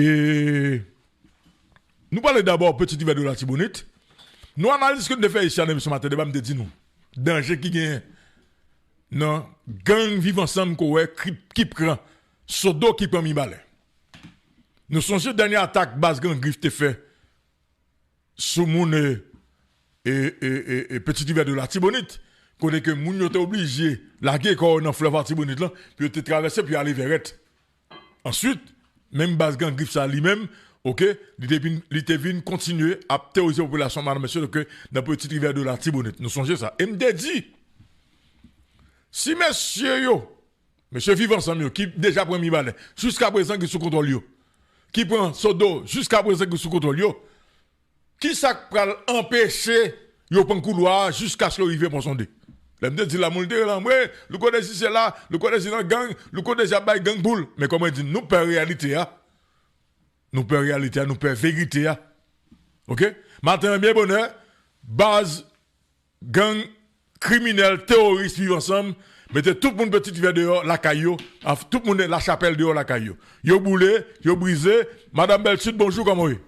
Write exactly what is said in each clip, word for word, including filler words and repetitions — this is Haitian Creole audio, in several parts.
E nou pale dabò Petit Rivière de l'Artibonite. Nou analiz ke nou te fè isi a nan emisyon Maten Deba, m te di nou danje ki genyen nan gang Viv Ansanm ke w wè ki, ki pran Sodo, ki pran Mibalè. Nou sonje dènye atak baz gang Grif te fè sou moun e, e, e, e, e Petit Rivière de l'Artibonite, kote ke moun yo te oblije lage kò yo nan flèv Artibonit lan pou yo te travèse pou yo ale Vèrèt. Answit, menm baz gang Grif sa li menm, oke, li te vin, li te vin kontinye ap teworize popilasyon, madanm, mesye, oke, nan Petit Rivière de l'Artibonite. Nou sonje sa. E m te di, si mesye yo, mesye Viv Ansanm yo, ki deja pran Mibalè, jiska prezan ki sou kontwòl yo, ki pran Sodo, jiska prezan ki sou kontwòl yo, kisa k pral anpeche yo pran koulwa a jiskaske yo rive Pon Sonde? Lè m te di la, moun te rele m, wi, Louko Dezi se la, Louko Dezi nan gang, Louko Dezi ap bay gang boul. Men kòman di, nou pè reyalite a. Nou pè reyalite a, nou pè verite a. Oke? Maten an, byen bonè, baz gang kriminèl, teworis Viv Ansanm mete tout moun Petit Rivière deyò lakay yo, tout moun Lachapèl deyò lakay yo. Yo boule, yo brize. Madanm Bèlchit, bonjou, kòman w ye?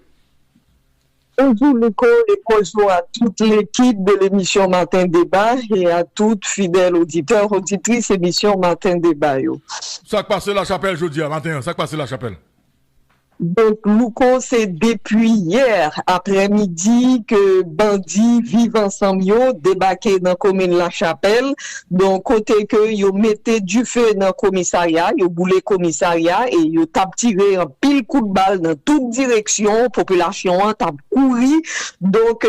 Bonjou Louko, e bonjou a tout lekip de lemisyon Maten Deba e a tout fidèl oditè, oditris emisyon Maten Deba yo. Sa k pase Lachapèl jodi a maten an? Sa k pase Lachapèl? Donk Louko, se depi yè aprèmidi ke bandi Viv Ansanm yo debake nan komin Lachapèl, donk kote ke yo mete dife nan komisarya, yo boule komisarya e yo t ap tire anpil kout bal nan tout direksyon, popilasyon an t ap kouri, donk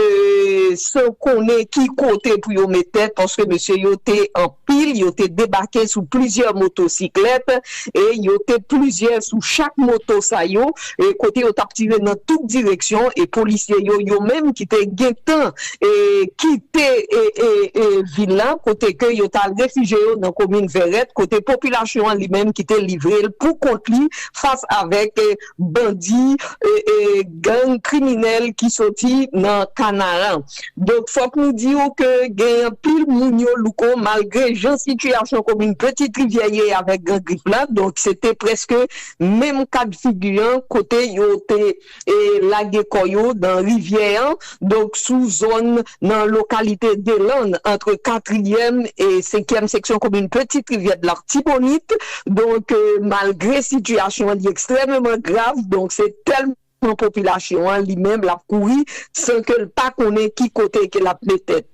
san konnen ki kote pou yo met tèt paske mesye yo te anpil, yo te debake sou plizyè motosiklèt e yo te plizyè sou chak moto sa yo, e kote yo t ap tire nan tout direksyon e polisye yo, yo menm ki te gentan e kite e, e, e, vil la, kote ke yo t al refijye yo nan komin Vèrèt, kote popilasyon an li menm ki te livre l pou kont li fas avèk e, bandi e, e, gang kriminèl ki soti nan Kanaran. Donk fòk nou di w ke gen anpil moun yo Louko, malgre jan sitiyasyon komin Petit Rivière ye avèk gang Grif la, donk se te prèske menm kad figi an kote yo te e, lage kò yo nan rivyè an, donk sou zòn nan lokalite Delann, ant katriyèm e senkyèm seksyon komin Petit Rivière de l'Artibonite. Donk e, malgre sitiyasyon an li ekstrèmeman grav, donk se tèlman popilasyon an li menm l ap kouri san ke l pa konnen ki kote ke l ap met tèt.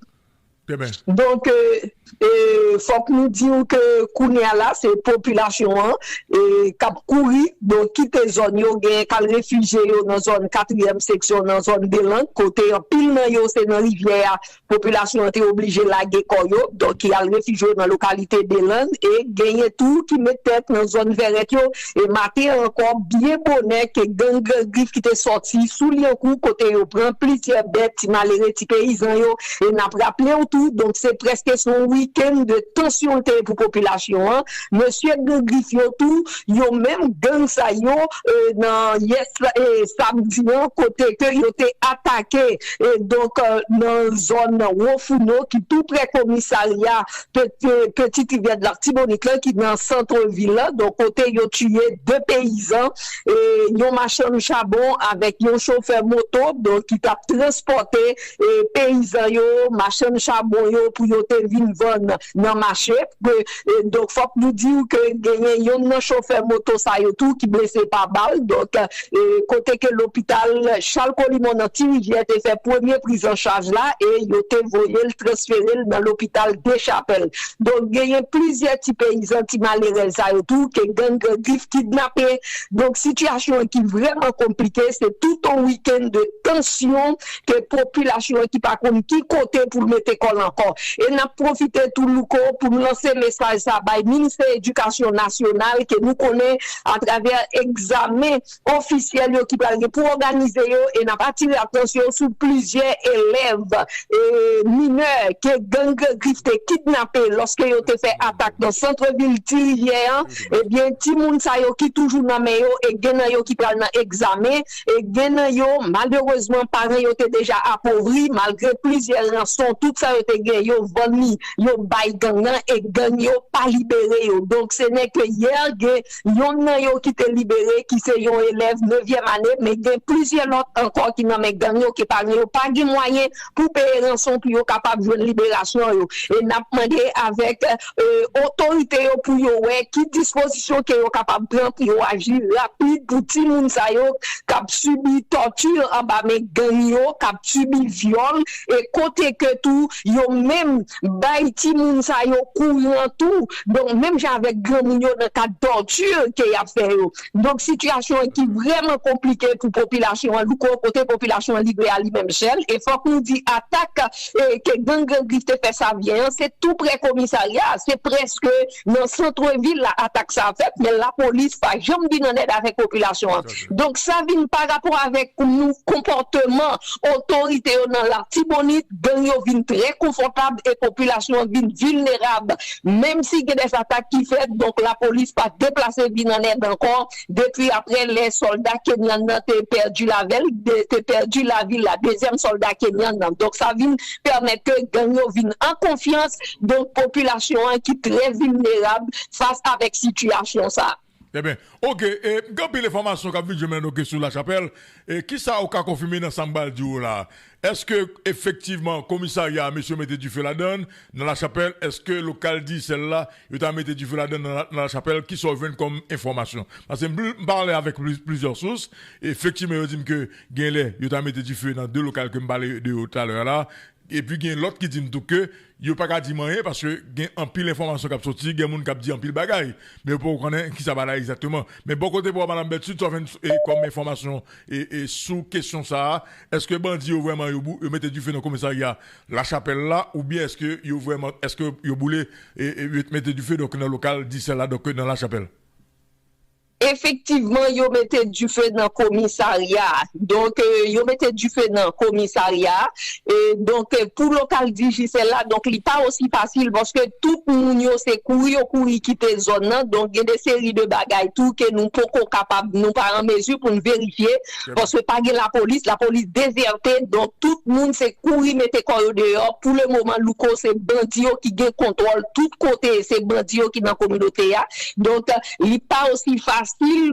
Donk e, e, fòk nou di w ke kounye a la se popilasyon an e, k ap kouri, donk kite zòn yo, gen k al refijye yo nan zòn katriyèm seksyon, nan zòn Delann, kote anpil nan yo se nan rivyè a popilasyon an te oblije lage kò yo, donk ki al refijye yo nan lokalite Delann e genyen tou ki met tèt nan zòn Vèrèt yo. E maten an ankò, byen bonè ke gang Grif ki te sòti sou Lyankou kote yo pran plizyè bèt, ti malere, ti peyizan yo. E n ap raple w tou, donk se prèske se yon wikenn de tansyon l te ye pou popilasyon an. Mesye gang Grif yo tou, yo menm gang sa yo, e, nan yè sa- e, samdi an, kote ke yo te atake, e, donk, e, nan zòn Wofouno ki tou prè komisarya Peti, Petit Rivière de l'Artibonite la, ki nan sant vil la, donk kote yo tiye de peyizan, e, yon machann chabon avèk yon chofè moto, donk ki t ap transpòte e, peyizan yo, machann chabon yo pou yo te vin vann nan mache. E, donk fòk nou di w ke genyen yonn nan chofè moto sa yo tou ki blese pa bal. Donk e, kote ke lopital Charles Colimon nan Ti Rivyè te fè premye priz an chaj la e yo te voye l, transfere l nan lopital Dechapèl. Donk genyen plizyè ti peyizan, ti malerèz sa yo tou ke gang Grif kidnape. Donk sitiyasyon an ki vrèman konplike, se tout yon wikenn de tansyon ke popilasyon an ki pa konn ki kote pou l mete kò l ankò. E n ap pwofite tou Louko pou n lanse mesaj sa bay Ministè Edikasyon Nasyonal ke nou konnen atravè egzamen ofisyèl yo ki pral gen pou òganize yo e n ap atire atansyon sou plizyè elèv e minè ke gang Grif te kidnape lòske yo te fè atak nan sant vil Ti Rivyè an. Ebyen timoun sa yo ki toujou nan men yo e gen nan yo ki pral nan egzamen e gen nan yo malerezman paran yo te deja apovri malgre plizyè ranson, tout sa yo te gen yo vann li, yo yo bay gang nan e gang yo pa libere yo. Donk, se nèg ke yè gen yonn nan yo ki te libere, ki se yon elèv nevyèm ane, men gen plizyè lòt ankò ki nan men gang yo, ke paran yo pa gen mwayen pou peye ranson pou yo kapab jwenn liberasyon yo. E n ap mande avèk, e, otorite yo pou yo wè ki dispozisyon ke yo kapab pran pou yo aji rapid pou timoun sa yo k ap sibi tòti anba men gang yo, k ap sibi vyòl, e kote ke tou yo menm bay timoun sa yo kouran tou. Donk, menm jan avèk granmoun yo nan kad tòti ke y ap fè yo. Donk, sitiyasyon an ki vrèman konplike pou popilasyon an, louko, kote popilasyon an livre a li menm sèl. E fòk nou di atak, e, ke gang Gran Grif te fè Savyen an, se tou prè komisarya, se prèske nan sant vil la atak sa a fèt, men lapolis pa janm vin an èd avèk popilasyon an. Donk, sa vin pa rapò avèk nou konpòteman otorite yo nan Latibonit, gang yo vin trè konfòtab e popilasyon an vin vilnerab. Menm si gen de atak ki fèt, donk lapolis pa deplase vin an èd ankò depi aprè lè sòlda kenyan nan te pèdi lavi l, de- te pèdi lavi la, dezyèm sòlda kenyan nan. Donk, sa vin pèmèt ke gang yo vin an konfyans, donk popilasyon an ki trè vilnerab fas avèk sitiyasyon sa. Ebyen, oke, e, gen anpil enfòmasyon k ap vin jwenn mwen, donk, sou Lachapèl. E, kisa ou ka konfime nan sa m pral di w la? Èske, efektivman, komisarya a, mesye yo mete dife ladan l, nan Lachapèl? Èske lokal Digicel la, yo ta mete dife ladan l nan, nan Lachapèl? Kisa w jwenn kòm enfòmasyon? Paske m pl- m pale avèk pli- plizyè sous, efektivman, yo di m ke gen lè, yo ta mete dife nan de lokal ke m pale de yo talè a la. Epi gen lòt ki di m tou ke yo pa ka di m anyen paske gen anpil enfòmasyon k ap soti, gen moun k ap di anpil bagay, men yo poko konnen kisa bagay la egzakteman. Men bò kote pa w, Madanm Bètid, sa w jwenn, e, kòm enfòmasyon, e, e, sou kesyon sa a, èske bandi yo vrèman yo bou- yo mete dife nan komisarya Lachapèl la, oubyen èske yo vrèman, èske yo boule, e, e, yo mete dife, donk, nan lokal Digicel la, donk, nan Lachapèl? Efektivman, yo mete dife nan komisarya a. Donk, e, yo mete dife nan komisarya a. E, donk, e, pou lokal Digicel la, donk, li pa osi fasil paske tout moun yo se kouri yo kouri kite zòn nan. Donk, gen de seri de bagay tou ke nou poko kapab, nou pa an mezi pou n verifye paske pa gen lapolis, lapolis dezète. Donk, tout moun se kouri mete kò yo deyò. Pou le moman, louko, se bandi yo ki gen kontwòl tout kote, se bandi yo ki nan kominote a. Donk, li pa osi fasil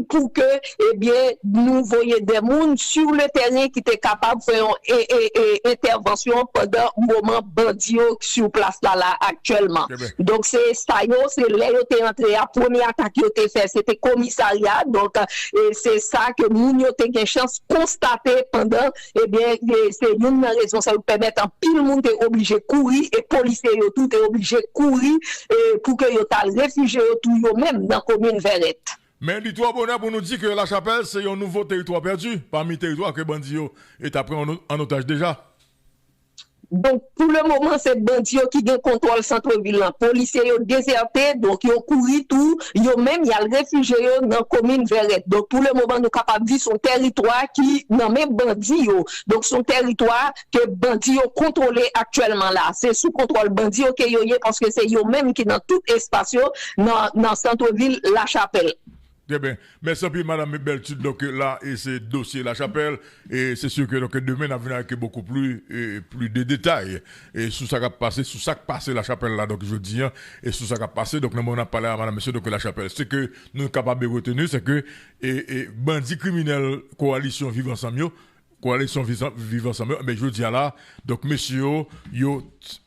pou ke, ebyen, nou voye de moun sur le terrain ki te kapab fè yon e, e, e, entèvansyon pandan moman bandi yo sou plas la, la aktyèlman. Donk, se sa yo, se lè yo te antre a, premye atak yo te fè, se te komisarya. Donk, e se sa ke moun yo te gen chans konstate pandan, ebyen, e se youn nan rezon sa yo pèmèt anpil moun te oblije kouri e polisye yo tou te oblije kouri, e pou ke yo t al refijye yo tou yo menm nan komin Vèrèt. Men li twò bonè pou nou di ke Lachapèl se yon nouvo teritwa pèdi pami teritwa ke bandi yo e ta pran an, an otaj deja. Donk, pou le moman, se bandi yo ki gen kontwòl sant vil lan. Polisye yo dezète, donk yo kouri tou, yo menm, y al refijye yo nan komin Vèrèt. Donk, pou le moman, nou kapab di se yon teritwa ki nan men bandi yo. Donk, se yon teritwa ke bandi yo kontwole aktyèlman la. Se sou kontwòl bandi yo ke yo ye, paske se yo menm ki nan tout espas yo, nan, nan sant vil Lachapèl. Trè byen. Mèsi anpil, Madanm Bèltid. Donk, la, e se dosye Lachapèl. E se si ke, donk, demen, n ap vin avèk bokou pli, e, pli de detay, e sou sa k ap pase, sou sa k pase Lachapèl la, donk, jodi a, e sou sa k ap pase, donk, nan moman n ap pale a Madanm, mesye, donk, Lachapèl. Se ke nou kapab reteni, se ke, e, e, bandi kriminèl kowalisyon Viv Ansanm yo, kowalisyon Viv Ansanm yo, men jodi a la, donk, mesye yo, yo,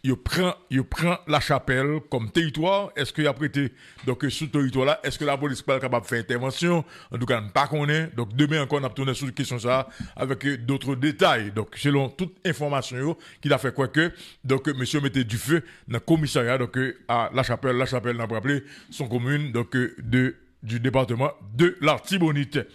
yo pran, yo pran Lachapèl kòm teritwa. Èske y ap rete, donk, sou teritwa la? Èske lapolis pral kapab fè entèvansyon? Antouka, n pa konnen. Donk, demen ankò, n ap tounen sou kesyon sa a avèk, e, dòt detay. Donk, selon tout enfòmasyon yo ki ta fè kwè ke, donk, mesye yo mete dife nan komisarya, donk, e, a Lachapèl. Lachapèl, n ap raple, se yon komin, donk, e, de, du département de l'Artibonite.